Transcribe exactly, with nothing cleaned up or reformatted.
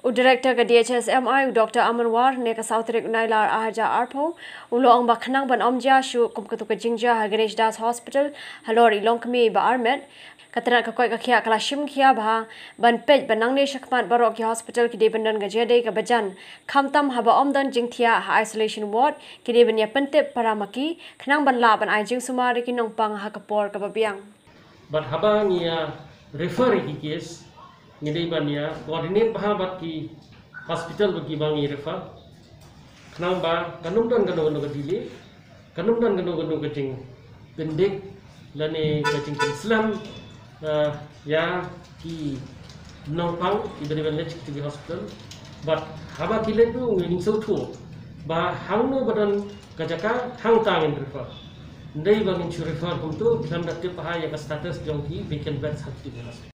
U Director ka D H S M I, u Doctor Aman War, ne ka saw tarik u Nailar arhajar arphew, u la ong ba khnang ban ym jia shuh kum katu ka jingjia ha Ganesh Das Hospital halor i longkmie ba armet, ka tnat ka koit ka khiah ka la shim khia bha ban peit ba nangne shakhmat baroh ki hospital ki dei ban don ka jia dei kaba jan, khamtam haba ym don jingthiah ha isolation ward ki dei ban ïa pyntip para ma ki khnang ban lah ban ai jingsumar ïa ki nongpang ha ka por kaba biang. Bad haba ngi ïa refer ïa ki case, ngi dei ban ïa coordinate bha bad ki hospital bad kiba ngi refer, khnang ba kan ym don kano kano ka delay, kan ym don kano kano ka jingpyndik lane ka jingpynslem ïa ki nongpang kiba dei ban leit sha ki hospital. Bad haba ki leit ruh, ngin sngewthuh ba hangno ba don ka jaka, hangta ngin refer. Ym dei ba ngin shu refer kumta khlem da tip bha ïa ka status jong ki vacant beds ha ki hospital.